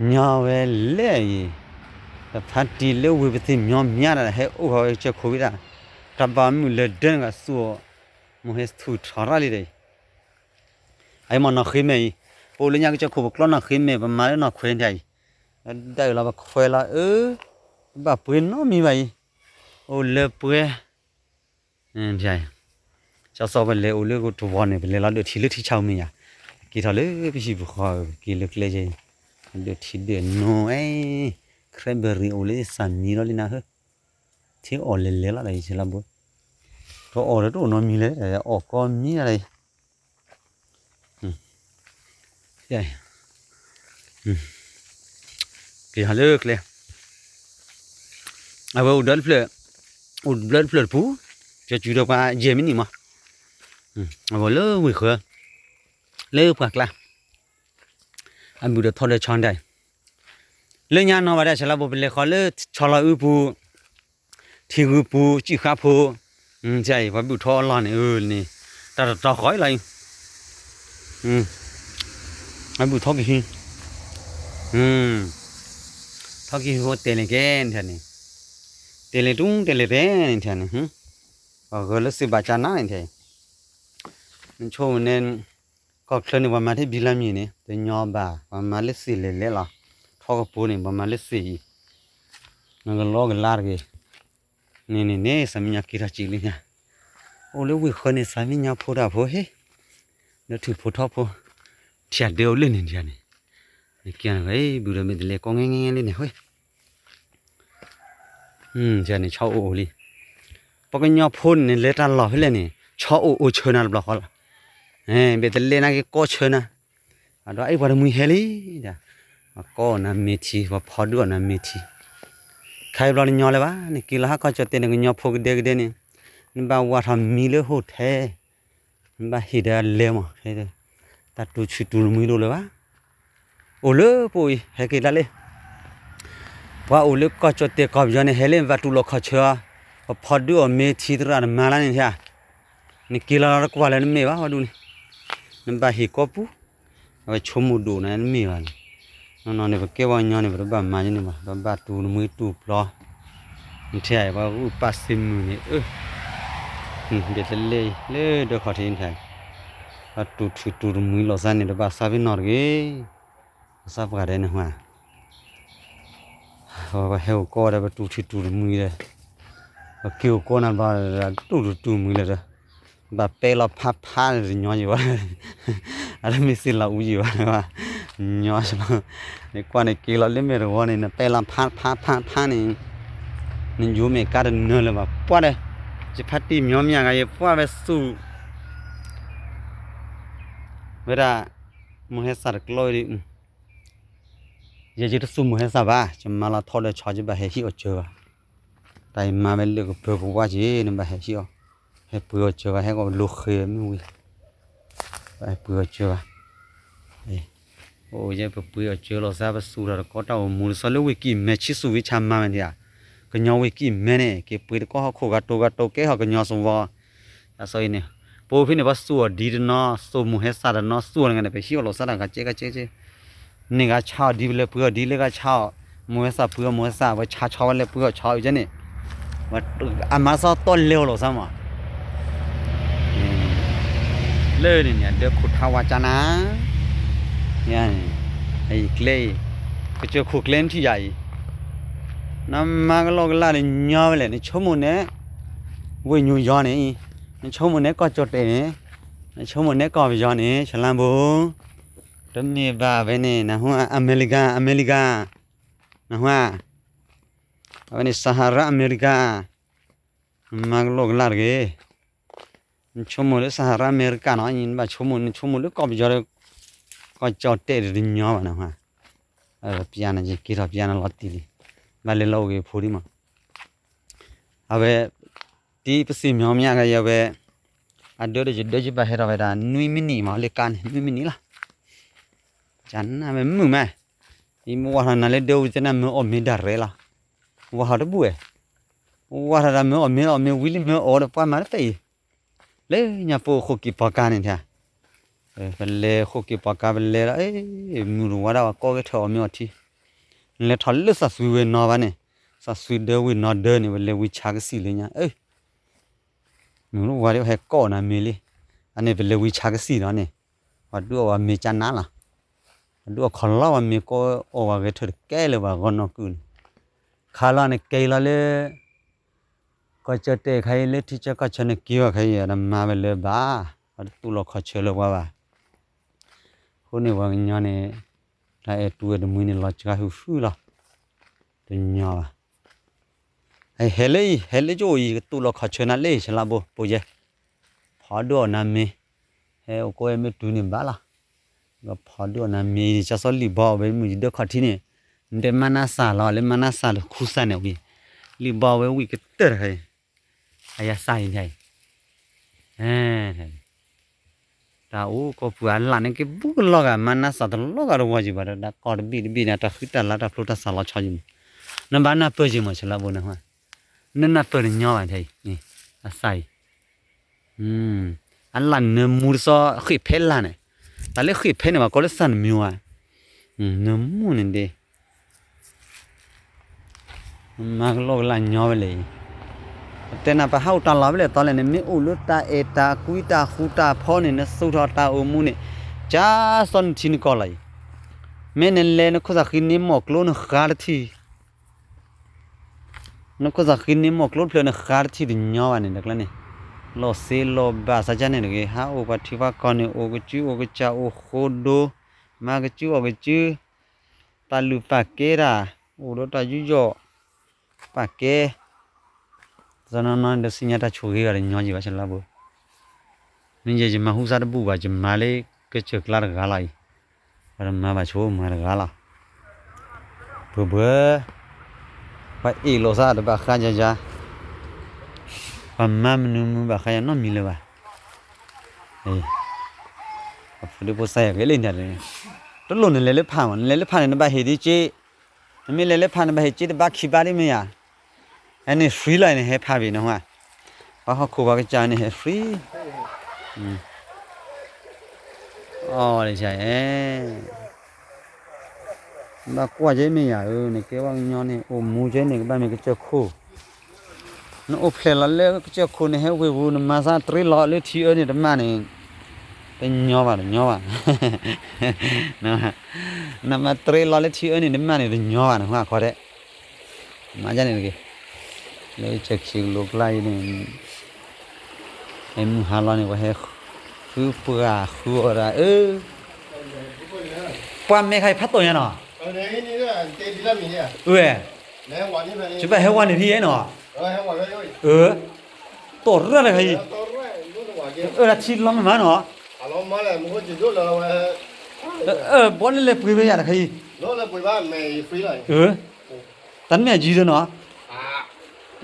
ညီဝဲလဲၣ်အံၤ, ပဖါတံၢ်လၢဝ့ၢ်ပသ့ၣ်မညီမညီဒၣ် ဟဲအိၣ်ဃီဝဲကစၢၢ်ခိၣ်ဝံၤဒၣ်, တၢ်ဘၣ်မုၢ်လၢဒၢနဂၤသူၣ်အီၤ, မိၢ်ဟဲသူၣ်ထီၣ်ရၣ်လံဒီးအံၤ, အအံၤမ့ၢ်နီၢ်ဃ့မဲာ်အံၤ, ပအိၣ်လၢညါကစၢၢ်ခိၣ်ပကျီနီၢ်ဃ့မဲာ် ပမၤလၢနီၢ်ခွဲးဒၣ်အံၤ, ဒၣ်အုၣ်လီၤပခွဲးလီၤအၢ, ပဘၣ်ပှ့ၤနီတမံၤဘၣ်အံၤ, အိၣ်လၢပှဲၤ ကၠီသီပလဲၤအိၣ်လၢကတဝီၤန့ၣ် ပလဲၤလီၤဒၢးထံလၢထံဆၣ်မ့ၢ်ယါ, က့ၤထီၣ်လၢပဟံၣ်ပူၤဃီ က့ၤလၢကျဲယဲ, ဒၢးထံဒၢးနိအဲ, ခရဲဘၢၣ်ရံၤအိၣ်လၢသးမံလီၤလံနၤဟၢ, ထံအီၣ်လဲၤလဲၤလီၤဒီးယဆဲးလီၤဘိ, တအီၣ်ဒီးတအိၣ်နီတမံၤလဲၣ်, အီၣ်ကီမံလီၤဒီး က့ၤဟးလၢကျဲ, အဝဲအိၣ်ဒီတဖျၢၣ်, အိၣ်ဘျၢတဖျၢၣ်တပူၤ, ကၠီစုဒီးပှၤယဲၢ်မံးနံးမး, အဝဲလၢဝ့ၢ်ဃၢၤ, လၢပှၢ်ကျါ, အဘုၣ်ဒီးထီဒီးဆီဒၣ်, လၢညါနီၢ်ဘၣ်ဒၣ်ဆဲးလီၤဘိ ပလဲၤဃီလၢဆီလီၤအုပူၤ ထံဂုၤပူၤ စံၣ်ဃါဖိ, ပှၤဘုၣ်ထီအလီၢ်န့ၣ် အန့ၣ်, တၢ်တတီၤဃီအံၤလီၤအံၤ, ပှၤဘုၣ်ထီကဟံး, ထီကဟံးဖိတဲာ်လဲၣ်ကဲန့ၣ်ထါန့ၣ်, တဲာ်လဲၣ်တူၢ်တဲာ်လဲၣ်တဲာ်န့ၣ်ထါန့ၣ်, ပှၤဂၢၤလၢသ့ၣ်ဘၣ်ကၢ်နါန့ၣ်ထါအံၤ, နဆိကမိၣ်န့ၣ်, ကီၢ်ချၢန့ၣ် ပှၤမၤထဲဘံလါမံၤန့ၣ် တညီဘၣ် ပှၤမၤလၢသ့ၣ်လဲၤလဲၤလီၤ, ထီကပိၤန့ၣ် ပှၤမၤလၢသ့ၣ်အံၤ, နကလီကလါတဂ့ၤ, န့ၣ်န့ၣ်န့ၣ် သးမံညီက့ၤထီၣ်စံးလၢညါ, အိၣ်လၢဝ့ၢ်ဃၢၤန့ၣ် သးမံညီဖိတၢ်ဖိဟ့ၣ်, လၢထူၣ်ဖိထီဖိ, ထံၣ်ဒၢအိၣ်လၢန့ၣ်ဒ်န့ၣ်, နကဲနဂ့ၤ ဘုၣ်ဒီးမ့ၢ်တလဲၤကိးငဲငဲငဲလံန့ၣ်ဝဲ န့ၣ် ဆီအိၣ်အိၣ်လံ, ပှၤကညီဖိန့ၣ် လဲၤတၢ်လီၢ်ဖဲလဲၣ်န့ၣ် ဆီအိၣ်အိၣ်ဆၢနၤတဘျီဃီလီၤ, ဘၣ်တလဲၤနၤက့ၤကိးဆၢနၤ, အဒိ အ့ၣ် ပှၤတမှံၤဟဲလံ, ပှၤကိးနၤမ့ၢ်ထံ ပှၤဖီဒုးအီၣ်နၤမ့ၢ်ထံ, ခါအံၤဘျီတညီလၢၤဘၣ်, နက့ၤလီၤဟးကီၢ်ကၠီၣ်တဲာ်န့ၣ် ကညီဖိကဒဲကဒဲန့ၣ်, နဘၣ်ဝးထီၣ်မံလၢဟိၣ်ထဲ နဘၣ်ဟ့ၣ်ဒီးလဲၤမး, တၢ်တူၢ်ဆူၣ်တူၢ်တမှံလိၤလၢၤဘၣ်, အိၣ်လၢပအိၣ်အံၤ ဟဲက့ၤတၢ်လၢ ပှၤအိၣ်လၢကီၢ်ကၠီၣ်တဲာ်ကီၢ်ပယီၤန့ၣ် ဟဲလၢဘၣ်တူၢ်လိာ်ခီၣ်ဆၢအီၤ, ပဖီဒုးအီၣ်မ့ၢ်ထံသရၣ်တမၤလၢန့ၣ်ဧါ, နက့ၤလီၤလီၤတကွၢ်လၢနမ့ၢ်ဘၣ်ဝဲဒၣ်န့ၣ်, နဘၣ်ဟ့ၣ်ကိးပူၤ, အဝဲဆိကမိၣ်ဒိၣ်နၤနမ့ၢ်ဘၣ်န့ၣ်, နီၢ်နီၢ်န့ၣ် ပကဲပှၤကညီန့ၣ် ပတဘၣ်မၤယဲန့ၣ်ဘၣ်, ပဘၣ်တူၢ်တမှံတူၢ်ပျီ, နထဲအံၤ ပှၤဂုၢ်ပာ်စ့မုၢ်န့ၣ်, အၢ, ဒ်တလဲၣ်လၢဒၢခီၣ်ထံးနထဲ, ပှၤတူၢ်ထံတူၢ်တမှံလိာ်သးန့ၣ် တဘၣ်သးဖဲနီၢ်တဂ့ၤ, ပသးပှၢ်ဒဲးန့ၣ်ဟါ ပဟဲအိၣ်ကီၢ်ဒီး ပတူၢ်ထံတူၢ်တမှံဒီး, ပက့ၤအိၣ်ကီၢ်နၤဘၣ်ဒီး တူၢ်ထံတူၢ်တမှံလၢၤဒီး, ဘၣ်ပဲလီၤဖးဖးန့ၣ်တညီယံၤဘၣ်, အတမ့ၢ်စ့လီၤအူယံၤဘၣ်, ညီ, နကွၢ်န့ၣ်က့ၤလီၤလၢမဲာ်တဝီန့ၣ် နပဲလီၤဖးဖးဖးဖးန့ၣ်, နယိၤမဲာ်ကါတနၢၤလၢၤဘၣ် ပှၢ်ဒီး, ယဖါတံၢ်မညီမညီဂၤ ယပှၢ်ဝဲဆူၣ် ဝဲဒၣ်, မိၢ်ဟဲစၢ်တကျီဝဲဒၣ်, ယဲယတသူၣ်မိၢ်ဟဲစၢ်ဘၣ်, ယမၤလီၤထီၣ်ဒီးဆီ ယဘၣ်ဟဲဟံၣ်အီၣ်စၢၤဘၣ်, တၢ်အံၤမၤဝဲလၢကပၢၤကဝါက့ၤ နဘၣ်ဟဲဟံၣ်အီၣ်, ဟဲပှ့ၤအီၣ်စၢၤဘၣ် ဟဲကီၢ်လိၤဃ့မ့ၢ်ဝံၤ, ဘၣ်ဟဲပှ့ၤအီၣ်စၢၤဘၣ်, အိၣ်ယဲပပှ့ၤအီၣ်စၢၤလိာ်သး ပသူၣ်ထီၣ်တကီတၢ်အိၣ်မူတဆီလၢဝ့ၢ်ကံၢ်မဲ ဆံးစူၣ်ဝံဆါမါဝဲန့ၣ်ဧါ, ကညီဝ့ၢ်ကံၢ်မဲန့ၣ် က့ၤပှ့ၤတကီၢ်ဟီၣ်ခိၣ်ဂၤတိၤဂၤတိၤကဲဟီၣ်ကညီစဝီ, ဒ်သိးအံၤန့ၣ်, ပအိၣ်ဖဲန့ၣ် ပှၤသူၣ်အီၣ်ဒံတနီၤ သူၣ်မိၢ်ဟဲစၢ်တနီၤ သူၣ်အီၣ်တဂၤန့ၣ် ပဟံၣ်အီၣ်လိာ်သးတၢ်ဂၤကဲကဲကဲကဲ န့ၣ်ဂၤဆါအီၣ်ဒံ ပလဲၤပှ့ၤအီၣ်ဒံ လၢဂၤဆါအီၣ်, မိၢ်ဟဲစၢ်ပှ့ၤအီၣ်မိၢ်ဟဲစၢ် ပှၤဆါဆီဝဲလဲၤပှ့ၤအီၣ်ဆီအီၣ်ကဲန့ၣ်, အမၤသီတီလဲၤအီၣ်လိာ်သးမး, လၢန့ၣ်န့ၣ် အဒၢခိၣ်ထါဝါကၠါနၤ, အံၤကျဲအံၤ, ကစၢၢ်ခိၣ်ကျဲနထံၣ်ယၤအံၤ, နမၤကလီကလၢ်တညီဝဲလဲၣ် နဆိကမိၣ်န့ၣ်, ဝ့ၢ်ညူယီန့ၣ်, နဆိကမိၣ်န့ၣ်ကီၢ်ကၠီၣ်တဲၣ်န့ၣ်, နဆိကမိၣ်န့ၣ်ကီၢ်ပယီၤန့ၣ် ဆလါဘိ, တမ့ၢ်ဘၣ်ဝဲန့ၣ် နဟူ အမဲရကၤ အမဲရကၤ, နဟူ, အဝဲန့ၣ် စဟရအမဲရကၤ, နမၤကလီကလၢ်တဂ့ၤ, နဆိကမိၣ်လၢစဟရအမဲရကၤနီၤ နဘၣ်ဆိကမိၣ် နဆိကမိၣ်လၢကီၢ်ပယီၤဒီး, ကီၢ်ကၠီၣ်တဲၣ်တညီဘၣ်နဟူ, ပျါနၤ ယက့ၤထီၣ်ပျါနၤလီၤတံၢ်လံ, ဘၣ်လဲၤလီၤအိၣ်ဂ့ၤဖိဒံးမး အဝဲ, တံၤပစံၣ်မညီမညီဂၤယဝဲ, အဒၢဒီးယဒၢယဘၣ်ဟဲထီၣ်ဝဲဒၣ် နွံမံးနံးမး လၢကါန့ၣ် နွံမံးနံးလီၤ, ကနၣ်ဝဲမုာ်မး, ယမ့ၢ်ဝါထီၣ်နၤလၢဒၢဝံၤသနာ်မ့ၢ်အီၣ်မ့ၤဒၣ်ရဲလီၤ, ဝါထီၣ်တဘူၣ်ဝဲ, ဝါထီၣ်တၢ်မ့ၢ်အီၣ်မ့ၤအီၣ်မ့ၤဝံၤလံမ့ၢ်အီၣ်ဒီးပှၤမၤတသ့အံၤ, လၢညါပအိၣ်ဃိၣ်က့ၤပှၤကါန့ၣ်, ပလဲၤဃိၣ်က့ၤပှၤကါပလဲၤဒီး, မုၢ်တဝါဒၣ်ပှၤကိးဂဲၤထၢၣ်အီၣ်မ့ၤအီထံ, နလဲၤထီၣ်လၢသးသွံဝဲနီၤဘၣ်န့ၣ်, သးသွံဒၢဝ့ၢ်နီၤဒၢန့ၣ် ပလဲၤဝံဆါကစံၣ်လၢညါ, မုၢ်တဝါဒၣ်ဟဲကိးနၤမ့ၤလံ, အန့ၣ်ပလဲၤဝံဆါကစံၣ်လီၤန့ၣ်, ပှၤဒုးအီၣ်ဝဲမ့ၤကနၣ်လီၤ, ပှၤဒုးအီၣ်ခီၣ်လီၤဝဲမ့ၤကိးအီၣ်ဝဲဂဲၤထၢၣ်တကဲလၢၤဘၣ်ဂီၢ်နီၢ်ကုၢ်န့ၣ်, ခါလီၤန့ၣ်က့ၤလီၤလၢ ကီၢ်ကၠီၣ်တဲၣ်ခါအံၤလၢထံဆၢကီၢ်ဆၢန့ၣ်က့ၤဝဲခါအံၤ တမၤဝဲလၢၤဘၣ်, ပှၤတသူၣ်လီၤခီၣ်ဆၢလၢၤပှၤဘၣ်, အဃိန့ၣ်ပှၤကညီန့ၣ်, တၢ်အဲၣ်တူဝဲတမှံၤန့ၣ် လီၤစှၤဟုၣ်ဟုၣ်လီၤ, တညီဘၣ်, ဟဲလၢအံၤ ဟဲလၢကအိၣ်အံၤ ကသူၣ်လီၤခီၣ်ဆၢနၤလၢ ဆလါဘိ ပိာ်ယဲ, ဖီဒုးအီၣ်နၤမ့ၤ, ဟဲအိၣ်ကိးဝဲမ့ၢ်တုၤန့ၣ်ဘၣ်လီၤ ဖီဒုးအီၣ်နၤမ့ၤ ကၢ်စီလံၣ်ဘီဝဲမုၢ်ယဒၢခီၣ်ထံးန့ၣ်, နတဲမါနါစၢ်လီၤ လၢမါနါစၢ်တခူစၢ်န့ၣ်ဝံၤ, လံၣ်ဘီဝဲဝံၤကတၢၢ်တခါအံၤ, အယါစၢ်အံၤန့ၣ်, တၢ်အိၣ်ကီၢ်ပူၤအလၣ်န့ၣ်က့ၤဘူးကလီၤဂာ် မါနါစၢ်တလီၤဂာ်တဝီယံၤဘၣ်ဒီး တၢ်ကီၢ်တဘ့ၣ်တဘ့ၣ်န့ၣ် တၢ်ဃံတၢ်လၤတၢ်ဖျိတၢ်စၢ်လီၤဆီယံၤမး, နဘၣ်နၢ်ပၢၢ်ယံၤမး ဆလါဘိန့ၣ်, နနၢ်ပၢၢ်တညီဘၣ်ထဲအံၤ, အစၢ်အံၤ အလၣ်နၢမူတသီ ဃ့ၢ်ဖဲလၢ်န့ၣ်, တၢ်လၢဃ့ၢ်ဖဲန့ၣ် ပှၤကိးလၢစၢ်နမံၤဝဲ, နၢမူန့ၣ်ဒ့, မၤကလီကလၢ်ညီဝဲလဲၣ်အံၤ, ပတဲနၤပဟးအိၣ်တၢ်လီၢ်ဖဲလဲၣ်သီလဲၣ်န့ၣ် မ့ၢ်အိၣ်လၢတၢ်အဲၣ်တၢ်ကွံတၢ်ဃူတၢ်ဖိးန့ၣ် နသူၣ်ထီၣ်တၢ်အိၣ်မူန့ၣ်, ကၢ်စီနထံနကီၢ်လီၤအံၤ, မ့ၢ်နလဲၤနခိၣ်သၣ်ဃံန့ၢ်မီၢ်ကျိနဃါတထံၣ် နခိၣ်သၣ်ဃံန့ၢ်မီၢ်ကျိတဖျၢၣ်နဃါတထံၣ်တညီဘၣ်န့ၣ် တကျၢန့ၣ်, လီၤသ့လီၤဘၣ်သးကၢ်န့ၣ်တဂ့ၤ ဟးအိၣ်ပှၤထံပှၤကီၢ်န့ၣ် အိၣ်ကစုအိၣ်ကစၢ်အိၣ်ဃိဒိ, မၤကစုအီၣ်ကစု, ပာ်လုၢ်ပာ်ကဲတၢ်, အိၣ်ဒီးတၢ်ယူးယီၣ်, ပာ်ကဲ တနီၤနီၤဒီးသ့ၣ်ညါတၢ်ဆိၣ်ဂ့ၤဂၤတညီယံၤဘၣ် ဆလါဘိ, မ့ၢ်ယဲယမၤဟူသၣ်တဘူၣ်ဘၣ် ယမၤလၢကစၢၢ်ကျါတဂၤလီၤအံၤ, ပှၤတမၤဘၣ်ဆိမၤတဂၤလီၤ, ပှဲၤပှဲၤ, ပှၤအ့ၣ်လိာ်သးတဘၣ်ဃါယၤယၤ, ပှၤမၤမနုၤမနုၤဘၣ်ဃါယၤနီတမံၤလၢၤဘၣ်, အဖိဒိၣ်ဖိသၣ်ယၤကဲလံန့ၣ်, တလိၣ်နလဲၤလၢဖးမး နလဲၤလၢဖးန့ၣ် နဘၣ်ဟ့ၣ်ဒ်က့ နမ့ၢ်လဲၤလၢဖးန့ၣ် ဘၣ်ဟ့ၣ်က့တဘါခံဘါဒ်မ့ၢ်ယၤ, အန့ၣ် free လီၤန့ၣ် ဟဲဖးဘ့ၣ်နဟါ, ပှၤဟီၣ်ခိၣ်ပှၤကစၢ်န့ၣ် ဟဲ free, အီၤ လၢယၤ, အဲ, ဘၣ်ကွၢ်ကဲမ့ၢ်ယၤဧၢ, နကဲပှၤကညီန့ၣ် အိၣ်မူကဲန့ၣ် ကဘၣ်မ့ၢ်ကစၢၢ်ခိၣ်, နအိၣ်ဖျဲၣ်လီၤလၢကစၢၢ်ခိၣ်န့ၣ် ဟဲဝ့ၢ်ပူၤ နမၤသးတြ့လီၤလၢထံအၢန့ၣ်တမၣ်န့ၣ်, တညီဘၣ်တညီဘၣ်, နမၤတြ့လီၤလၢထံအၢန့ၣ်တမၣ်န့ၣ် တညီဘၣ် နဟါခီတဲ မၤဒ်န့ၣ်တဂ့ၤ, လၢကစၢၢ်ခံကလိကျါအံၤန့ၣ်, ဟဲမုၢ်ဟါလီၤန့ၣ် ပှၤဟဲဃုပှၤဃုအီၤဒၣ်ဧၢ, ပှၤမဲခါအံၤဖးတိၢ်ညါနီၤ, ဝဲ, ယဘၣ်ဟဲဝါန့ၣ်ဖဲနီၤ, အၢ, တီၢ်ရၣ်တခါအံၤ, အၢဒၣ်ထံလီၤမ့ၢ်မးနီၤ, အၢ, ဘီလၢလဲၤပှ့ၤဝဲယၤတခါအံၤ, အၢ, တၢ်နမ့ၢ်အယံၤဒီးနီၤ,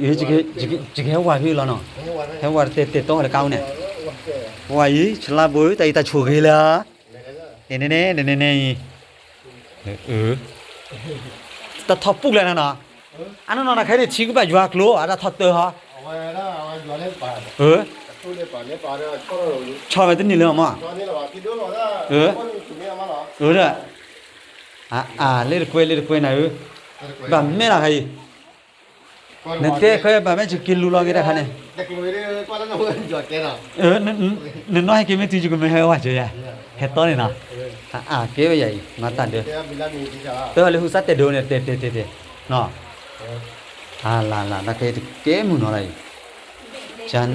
ယကဟဲဝါဖဲလီၤနီၤ, ဟဲဝါတတဲာ်တဲာ်တီၢ်လၢကါအိၣ်န့ၣ်, ဝါအံၤ ဆလါဘိ တၢ်အံၤတၢ်ဆိၣ်ဂ့ၤလၢ, တန့ၣ်န့ၣ် တန့ၣ်န့ၣ်အံၤ, တၢ်ထီၣ်ပူၣ်လၢနနီၤ, အနီၢ်နီၢ်တၢ်ခဲအံၤန့ၣ် ထံကဘၣ်ယွၤကျိၤ အတၢ်ထီၣ်တၢၢ်ဟီ, အၢ, ဆီၣ်ဝဲတန့ၢ်လၢမး, အၢ, အၢ, လၢတကွဲလၢတကွဲနၤဧၢ, ဘၣ်မဲလီၤခါအံၤ, နတဲခဲဘၣ်မ့ၢ်ယက့ၤလူလီၤက့ၤတၢ်ခါန့ၣ်, နနီၢ်ဟဲက့ၤမ့ၢ်တုၤယကမ့ၢ်ဟဲဝဲစၢၤယၤ, ဟဲတီန့ၣ်နီၤ, အကဲဝဲယၤအံၤ မၤတၢ်ဒၢ, တဲအီၤလၢဟုသၣ်တဲာ်ဒိန့ၣ် တဲတဲတဲတဲ, အလၢ်လၢ် တၢ်ခဲအံၤတကဲမုၢ်နီၤလၢအံၤ,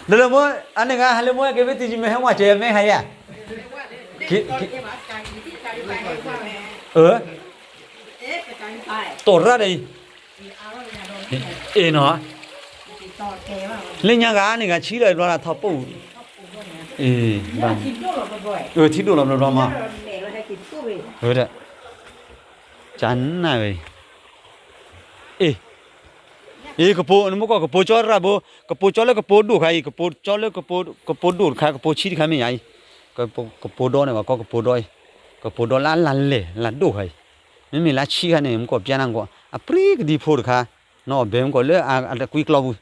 လၢလၢမိၢ် အန့ၣ်ဂၤ ဟဲလၢမိၢ်ဟဲက့ၤမ့ၢ်တုၤယမ့ၢ်ဟဲဝဲစၢၤယၤ မ့ၢ်ဟါယၤ, အၢ, တီၢ်ရၣ်ဒီးအံၤ, အ့ၣ်နီၤ, လၢညါဂၤန့ၣ်ဂၤဆံးလီၤဘျီလၢထီၣ်ပူၣ်, အ့ၣ်, ထံဒိၣ်လီၤဘျီဘျီမး, ကနၣ်ဝဲ, အ့ၣ်, အ့ၣ် ကပိၤ နမ့ၢ်ကွၢ်ကပိၤကၠီရၣ်ဘိ, ကပိၤကၠီလၢကပိၤဒိၣ်ခါအံၤ ကပိၤကၠီလၢ ကပိၤဒိၣ်တခါ ကပိၤဆံးတခါမ့ၢ်ယၤအံၤ, ကပိၤဒီန့ၣ် ပှၤကိးကပိၤဒီအံၤ, ကပိၤဒီလၢအလၢ်လဲၢ်လၢ်ဒိၣ်ခါအံၤ, မ့မ့ၢ်လၢဆံးခါန့ၣ် မ့ၢ်ကွၢ်ပျါနၢ်ကွၢ် အပြံကဒံဖိတခါ, နီၢ်အီၣ်ဘဲမ့ၢ်ကွၢ်လၢအတကွံကျီပူၤ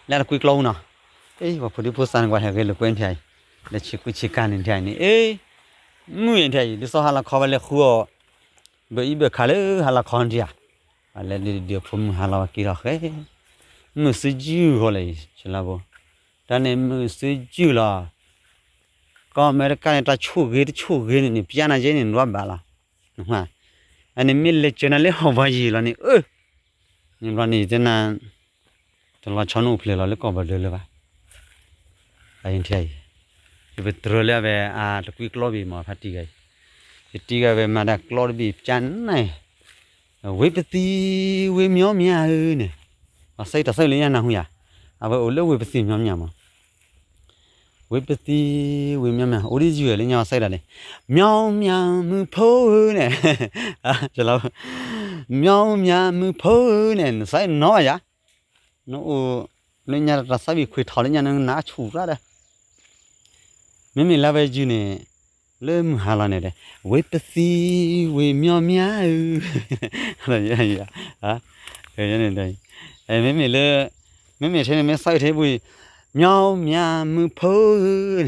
လၢအတကွံကျီပူၤနီၤ, အ့ၣ် ပှၤဖိဒံဖိသၣ်န့ၣ် ကွၢ်ဟဲဂဲၤလိာ်ကွဲထံအံၤ, လၢဆံးကွံဆံးကါန့ၣ်ထံအံၤန့ၣ် အ့ၣ်, မုၢ်အံၤထံအံၤ ဒ်သိးဟါလီၤခီဝဲလဲၤဃုအီၤ, ဘၢအံၣ်ဘၢခးလၢဟါလီၤခီထံဧါ, ပှၤလဲၤဒုးဒုးဖိမုၢ်ဟါလီၤဝဲက့ၤထီၣ်ဃဲ, မုၢ်စုယုၢ်ဃီလၢအံၤ ဆလါဘိ, တၢ်န့ၣ်မုၢ်စုယုၢ်လီၤ, ကီၢ်အမဲရကၤန့ၣ် တၢ်ဆိၣ်ဂ့ၤတဆိၣ်ဂ့ၤန့ၣ်န့ၣ် ပျါနၤယဲန့ၣ် နဘၣ်ဘၣ်လီၤ, အန့ၣ်မ့ၢ်လဲၤစၢၤနၤလၢဟီၣ်ဘီယံၤလီၤန့ၣ် အၢ န့ၣ်ဘျီန့ၣ် ယတဲနၤ, တလီၤဆီနအိၣ်ဖျဲၣ်လီၤလၢကီၢ်ဘီဒၢလၢၤဘၣ်, အံၤထံအံၤ, ယပတြၢၤလၢအဝဲအတကွံကျီဘ့ၣ်မး ဖါတံၢ်ဂၤအံၤ, ယတံၢ်ဂၤဝဲမၤတၢ်ကျီတဘ့ၣ်ပျါနၤ, ဝ့ၢ်ပသံၣ်ဝ့ၢ်မၠီမၠၣ်ဧၢန့ၣ်, ပှၤစံးတၢ်စံးလၢညါနၢ်ဟူယၤ, အဝဲအိၣ်လၢဝ့ၢ်ပသံၣ်မၠီမၠၣ်မး ဝ့ၢ်ပသံၣ်ဝ့ၢ်မၠီမၠၣ် အိၣ်ဒ်ယုၢ်လၢညါစံးဒၣ်န့ၣ်, မၠီမၠၣ်မုၣ်ဖိဧၢန့ၣ်, မၠီမၠၣ်မုၣ်ဖိဧၢန့ၣ် နစံးနီၢ်ဘၣ်ယၤ, နအိၣ်လၢညါတၢ်သးဝံၣ်ခွ့ထီၣ်လၢညါနနၢ်ဆူၣ်ရၣ်ဒီး, မ့မ့ၢ်လၢဝဲယုၢ်န့ၣ်, လၢမုၢ်ဟါလီၤန့ၣ်ဒီး, ဝ့ၢ်ပသံၣ်ဝ့ၢ်မၠီမၠၣ်ဧၢ, မ့မ့ၢ်လၢ, မ့မ့ၢ်ထဲန့ၣ်မ့ၢ်စံးထဲပူၤ, မၠီမၠၣ်မုၣ်ဖိဧၢ,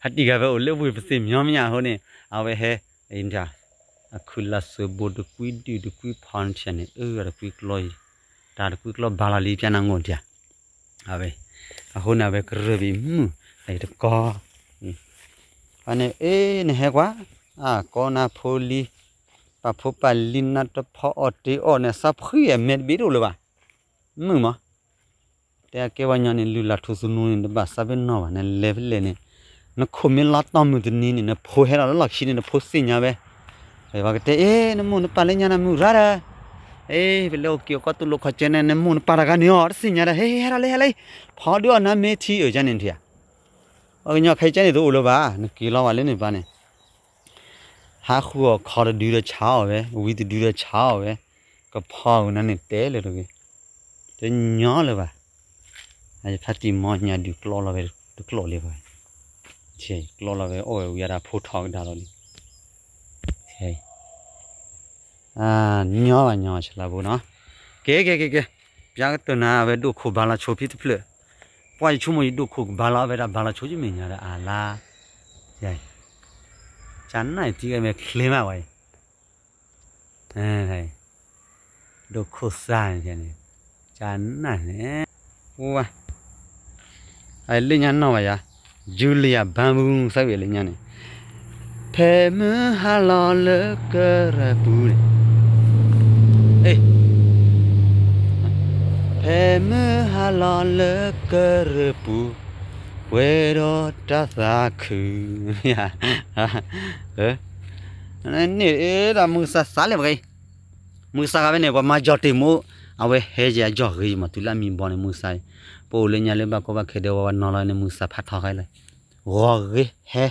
ဖါတံၢ်ဂၤဝဲအိၣ်လၢဝ့ၢ်ပသံၣ်မၠီမၠၣ်အဃိန့ၣ်, အဝဲဟဲ, အံၤ အခုလၢ်စၢၤဘိတကွံဒုၣ်တကွံဖီနထံန့ၣ် အၢတကွံကျီအံၤ, တၢ်တကွံကျီဘၣ်လီၤလံပျါနၤငိၢ်ဒံး, အဝဲ, အဃိန့ၣ် အဝဲကရၢၢ်ဘ့ၣ်မုၢ်အံၤတကီ, ဖဲန့ၣ် အ့ၣ် နဟဲကွၢ်, အကီနၤဖိလံ, ပာ်ဖိပာ်လံနၤတဖီအီၣ်တ့အီၣ်န့ၣ် သးဖှံအမဲာ်တဘ့ၣ်တအိၣ်လၢၤဘၣ်, မုၢ်မး တဲအကဲဝဲညီန့ၣ် လုၢ်လၢ်ထူသနူန့ၣ် တဘၣ်သးပ့ၤနီၣ်ဘၣ် နလဲၤဖဲလဲၣ်န့ၣ်, နခိၣ်မ့ၢ်လီၤတီၢ်မုၢ်တနံၤန့ၣ် နဖိဟဲလီၤလၢလီၢ်ခံန့ၣ် နဖိသ့ၣ်ညါဝဲ, ပှၤကတဲ အ့ၣ် နမိၢ်နပၢ်လၢညါနၤမုၢ်ရၣ်ဒီး, အ့ၣ် ပလဲၤအိၣ်က့ၤအီၣ်ကီၢ်သူလ့ၤခီၣ်စဲန့ၣ် နမိၢ်နပၢ်တဂၤန့ၣ်အီၤ တသ့ၣ်ညါဒီး ဟဲ ဟဲထီၣ်လံ ဟဲလံ, ဖီဒုးအီၣ်နၤမ့ၢ်ထံအၢၣ်ကန့ၣ်ထံဧါ, ပှၤကညီခဲအံၤကန့ၣ်တအိၣ်လၢၤဘၣ် နက့ၤလီၤဘၣ်လၢန့ၣ်ပၢ်န့ၣ် ဟးဃုအီၣ်ခီတဒုဒီးဆါအီၣ်ဝဲ ဝံၤတဒုဒီးဆါအီၣ်ဝဲ, ကဖီအီၣ်နၤန့ၣ်တဲလၢၤတဂ့ၤ, တညီလၢၤဘၣ်, ဖါတံၢ်မီညါဒုးကျီလီၤဝဲတကျိာ်လံဘၣ်, ကျီလီၤဝဲအိၣ်ဝဲဝံၤအဒၣ်ဖိထီၣ်ကဒါလီၤလံ, ညီဘၣ်ညီဆလးဘိနီၤ, ကဲကဲကဲကဲ, ပျါကတၢၢ်နၤအဝဲဒိၣ်ခိၣ်ဘါလီၤဆိဖံတဖျၢၣ်, ပှၤယဆိကမိၣ်ယဒိၣ်ခိၣ်ကဘါလီၤအဝဲဒၣ်ဘါလီၤဆိယမ့ၢ်ညါဒီးအလါ, ကနၣ်ထံကမဲာ်ချ့မးဝဲအံၤ, ဒိခိၣ်သၣ်န့ၣ်, ကနၣ်န့ၣ်, ဝါ, အလၢညါနီၢ်ဘၣ်ယၤ, Julia Bamboo သၢဝံၤလၢညါန့ၣ်, ဖဲမုၢ်ဟါလီၤလၢကရၢၢ်ပူၤန့ၣ်, ဖဲမုၢ်ဟါလီၤလၢကရၢၢ်ပူၤ, ပှဲၤဒီးတၢ်သးခု, န့ၣ်ဒီးမုၢ်ဆါစးလဲၣ်ပှၤ, မုၢ်ဆါခါဖဲန့ၣ် ပှၤမၤကၠီၣ်တ့ၢ်မူ, အဝဲဟဲယဲအကၠီၣ်ဂ့ၤမး တုၤလၢအမံဘီန့ၣ် မုၢ်ဆါ, ပအိၣ်လၢညါလၢဘၣ်ကီဘၣ်ခဲဒီး ပှၤနီၤလီၤန့ၣ် မုၢ်ဆါဖးထီခါလၢ, ဂီၤဂ့ၤဟဲ,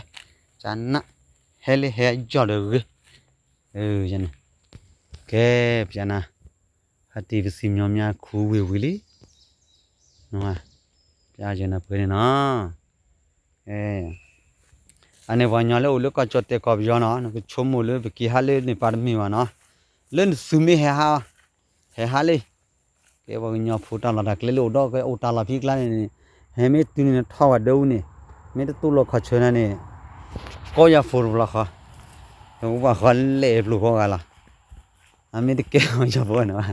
ကနၣ်, ဟဲလၢဟဲအကၠီၣ်ဒီးဂ့ၤ, ကဲ, ပျနၤ, ဟးတံၤပစံၣ်ညီမါခူဝ့ၢ်ဝံၤလံ, ပျနၤပှဲၤန့ၣ်နီၤ, အန့ၣ်ပှၤကညီလၢအိၣ်လၢကီၢ်ကၠီၣ်တဲာ်ကီၢ်ပယီၤနီၤ နကဆိကမိၣ်လၢပက့ၤဟးလၢန့ၣ်ပၤတမ့ၢ်ဘၣ်နီၤ, လၢနသုးမ့ၢ်ဟဲဟး, ဟဲဟးလံ, ကဲပှၤကညီဖိတၢ်လီၢ်တၢ်ကျဲလၢအိၣ်ဒီးကဲအိၣ်တၢ်လီၢ်ဖံးကျါန့ၣ်, ဟဲမ့ၢ်တုၤန့ၣ်နထီၣ်ဝဲဒၢဝူန့ၣ်, မ့ၢ်တတူၢ်လိာ်ခီၣ်ဆၢနၤန့ၣ်, ကီၢ်ယၤဖိတဘျီဃီ, တဝဲပှၤဃီလဲၣ်ပျိၤဃီဂၤလီၤ, အမ့ၢ်တကဲပှၤကညီဖိန့ၣ်ဘၣ်,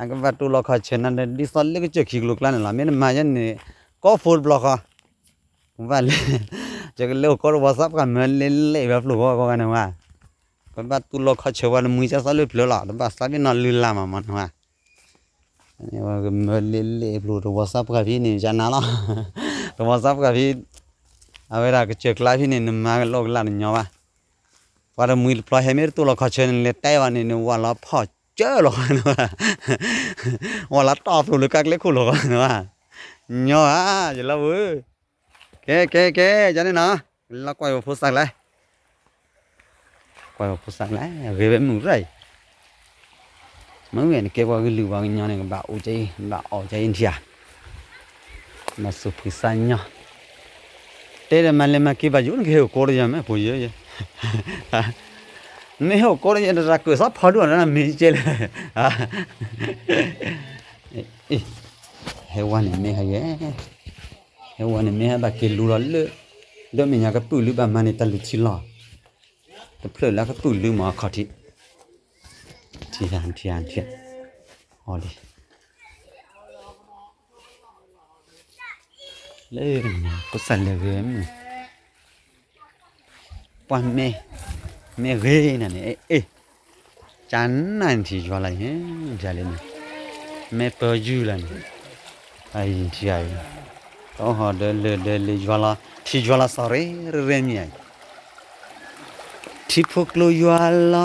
အကဘၣ်တူၢ်လိာ်ခီၣ်ဆၢနၤဒီး ဒ်သိးလၢကစၢၢ်ခံကလိကျါန့ၣ်လီၤ မ့ၢ်တမၤယဲန့ၣ်, ကီၢ်ဖိတဘျီဃီ ဘၣ်လဲၣ်, ယကလဲၤအိၣ်ကီၢ်တဝီသးပှၢ်မၢလ့လဲၣ်ဝဲပျိၤဃီဂီၢ်ဂၤန့ၣ်ဝဲ, ပဘၣ်တူၢ်လိာ�ခီၣ်ဆၢပှၤတမှံၤကစၢ်သီလၢပျၢၤလီၤ တဘၣ်သးပ့ၤနီၣ်လုၢ်လၢ်မးမးန့ၣ်ဝဲ, မၢလ့လဲၣ်ပျိၤတဝီသးပှၢ်ဖဲန့ၣ် ယနၤလီၤ, တဝီသးပှၢ်ဖဲ, အဝဲဒၣ်ကစၢၢ်ကျါဖဲန့ၣ် နမၤကလိကလၢ်တညီဘၣ်, ပှၤတမှံၤတဖျီဟဲမ့ၢ်တတူၢ်လိာ်ခီၣ်ဆၢန့ၣ် လဲၤတဲဘၣ်န့ၣ် နဝၤလီၤဖီၣ်ကၢလီၤဃီန့ၣ်ဝဲ, ဝၤလီၤတီၢ်ပျိၤလၢကါကျဲခိၣ်လီၤဃီန့ၣ်ဝဲ, ညီဧါ ယလီၤဝဲ, ကဲကဲကဲ ယန့ၣ်နီၤ, လီၤကွၢ်ယဖိသၣ်ကျါ ကွၢ်ဖိသၣ်ကျါ ဂ့ၤဝဲမုၢ်ရၢ်အံၤ, မ့ၢ်ဝဲန့ၣ်ကဲပှၤကလုာ်ပှၤကညီန့ၣ် ကဘၣ်အိၣ်ကၠအံၤ ဘၣ်အီၣ်ကၠအံၤထံဧါ, ဘၣ်သူၣ်ဖှံသးညီ, တဲဒီးမၤလဲၤမၤက့ၤဘၣ်ယိၣ် နကဟဲအိၣ်ကိးဒီးယၤမ့ၢ်ဖိယဲ, မ့ၢ်ဟဲအိၣ်ကိးဒီးယၤ တရၣ်ကၢၢ်သးဖီဒူၣ်အီၤ နမ့ၢ်ကဲလဲၣ်, ဟဲဝဲန့ၣ်မ့ၢ်ဟဲယဲ ဟဲဝဲန့ၣ်မ့ၢ်ဟဲဘၣ်က့ၤလူလီၤလၢ, ဒီးမဲာ်ညါကပုာ်လုဘၣ်မၤန့ၢ်တၢ်လုၢ်ထံလီၤ, တဖျၢၣ်လၢကပုာ်လုမၤအခီၣ်ထံး, ထံၣ်ထံၣ်ထံၣ်, အီၤလံ, လၢ, ကစၢ်လဲၤဂ့ၤမုၢ် ပှၤမ့ၢ်, မ့ၢ်ဂ့ၤနၤန့ၣ် အ့ၣ်, ကနၣ်ထံယွၤလီၤ, ထံလံန့ၣ်, မ့ၢ်ပၢယုၢ်လီၤန့ၣ်, အံၤထံအံၤ, တဟီၣ်ဒီးလၢာ်ဒီးလၢာ်ယွၤလီၤ, ထံယွၤလီၤစီၤရ့ရ့မ့ၢ်အံၤ, ထံဖိကျိယွၤလီၤ,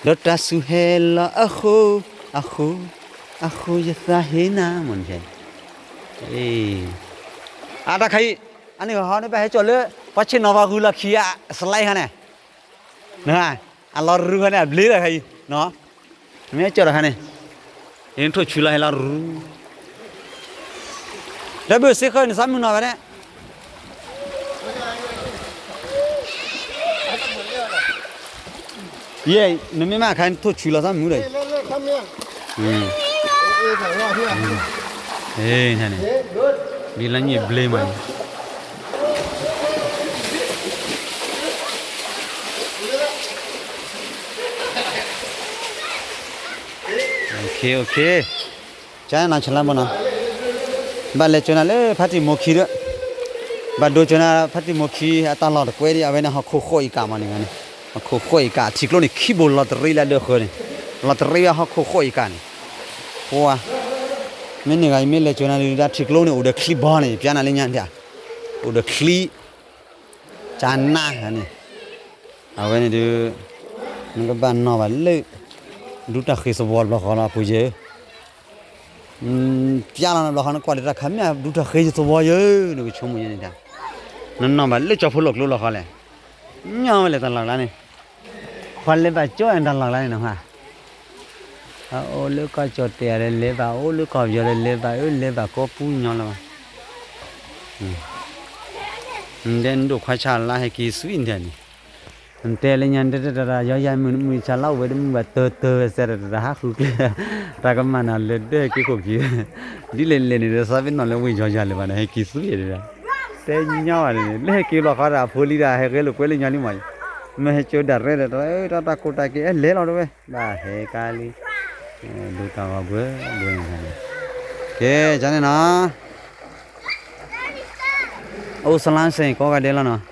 ဒီးတၢ်စူၢ်ဟဲလီၤအဃိ, အဃိ, အဃိယသးဟ့နၤမ့ၢ်န့ၣ်, အတၢ်ခါအံၤ, အန့ၣ်ဟီန့ၣ်ဘၣ်ဟဲကၠီၣ်လၢ, ပှၤဆ့ၣ်နီၤပှၤဂုၤလီၢ်ခံအစလဲခါန့ၣ် အလီၤရူခါန့ၣ် အဘျ့လီၤခါအံၤ, မ့ၢ်ကၠီၣ်တခါန့ၣ်, ယနထိၣ်ဆူလီၤဟဲလီၤရူ, ဒီးဘုၣ်စ့ဃၢနသးမုၢ်နီၤဘၣ်န့ၣ်, ယဲ, နမ့ၢ်မၤခါနထိၣ်ဆူလီၤသးမုၢ်ဒီး, န့ၣ်, ဒ်လၢညံၣ်ဘျ့မးန့ၣ် ကနၤဆလါဘၣ်နီၤ, ဘၣ်လဲၤကၠီၤနၤလၢဖါတံၢ်မိၢ်ခံဒီး, ဘၣ်ဒိကၠီၤနၤဖါတံၢ်မိၢ်ခံ အတၢ်လီၢ်တကွဲဒံး အဝဲန့ၣ်ဟီၣ်ခိၣ်ဃိးအံၤကးမးန့ၣ်, ဟီၣ်ခိၣ်ဃိးအံၤကး ထံကျိန့ၣ်ခံဘိလီၤတရံးလၢဒၢဃၢၤန့ၣ်, လီၤတရံးဝဲဟီၣ်ခိၣ်ဃိးအံၤကးန့ၣ်, ပှၤ, မ့ၢ်န့ၢ်ဂၤအံၤမ့ၢ်လဲၤကၠီၤနၤဒုး ထံကျိန့ၣ်အိၣ်ဒီးချံဘီန့ၣ် ပျါနၤလၢညါဒၣ်, အိၣ်ဒီးချံ ကနၣ်န့ၣ်, အဝဲန့ၣ်ဒုး, နကဘၣ်နီၣ်ဘၣ်လၢ, ဒူတၢ်ဃ့သဝီတဘျီဃီလီၤ အပူၤယဲ, ပျါလီၤနဘျီဃီ နကွၢ်ဒီးတၢ်ခါမ့ၢ်ဒူတၢ်ဃ့ယသဝီယဲ, နကဆိကမိၣ်ယဲန့ၣ်တၢ်, နနီၣ်ဘၣ်လၢကၠီဖိလီၢ်ကျိလီၤဃီလဲၣ်, ညီဝဲလဲၣ်တၢ်လီၢ်ကျါန့ၣ်, ပှၤလဲၤဘၣ်ကၠီၣ်တၢ်လီၢ်ကျါန့ၣ်နဟါ အအိၣ်လၢကီၢ်ကၠီၣ်တဲာ်ဒီးလဲၤဘၣ် အိၣ်လၢကီၢ်ပယီၤဒီးလဲၤဘၣ် အၢလဲၤဘၣ်ကိးပူၤညီလီၤဘၣ်, နတဲနဒိၣ်ခွါဆါလါဟဲက့ၤသွံၣ်နတဲန့ၣ်, နတဲလၢညါနတဲတၢ်တၢ်ယီယၤမုၢ်နမုၢ်ဆါလါအိၣ်ဝဲတမုၢ်ဘၣ်တၢၢ်တၢၢ်ဝဲစဲး တၢ်တၢ်ဟးဃုကျဲ, တၢ်ကမၣ်နၤလၢဒၢဟဲက့ၤခိၣ်က့ၤ, ဒ်လဲၣ်လဲၣ်န့ၣ်ဒီးသးပ့ၤနီၣ်လၢဝ့ၢ်ယီယၤလၢၤဘၣ်ဒီး ဟဲက့ၤသွံၣ်ဒီး တဲညီဘၣ်န့ၣ် လၢဟဲက့ၤလီၤဃီဒီး အဖိလံဒီး ဟဲဂဲၤလိာ်ကွဲလၢညါလံမး, မ့ၢ်ဟဲကၠိဒၣ်ရဲဒီး တၢ်တၢ်ကိၢ်တၢ်က့ၤ အဲၣ်လဲၤလီၤတဝဲ ဘၣ်ဟဲကါလံ, ဒိတၢ်ဂီၤဘှဲဘှဲန့ၣ်, ကဲ ကန့ၣ်နီၤ, အိၣ်စလါစ့ၢ်ကီးဂၤဒဲးလီၤနီၤ,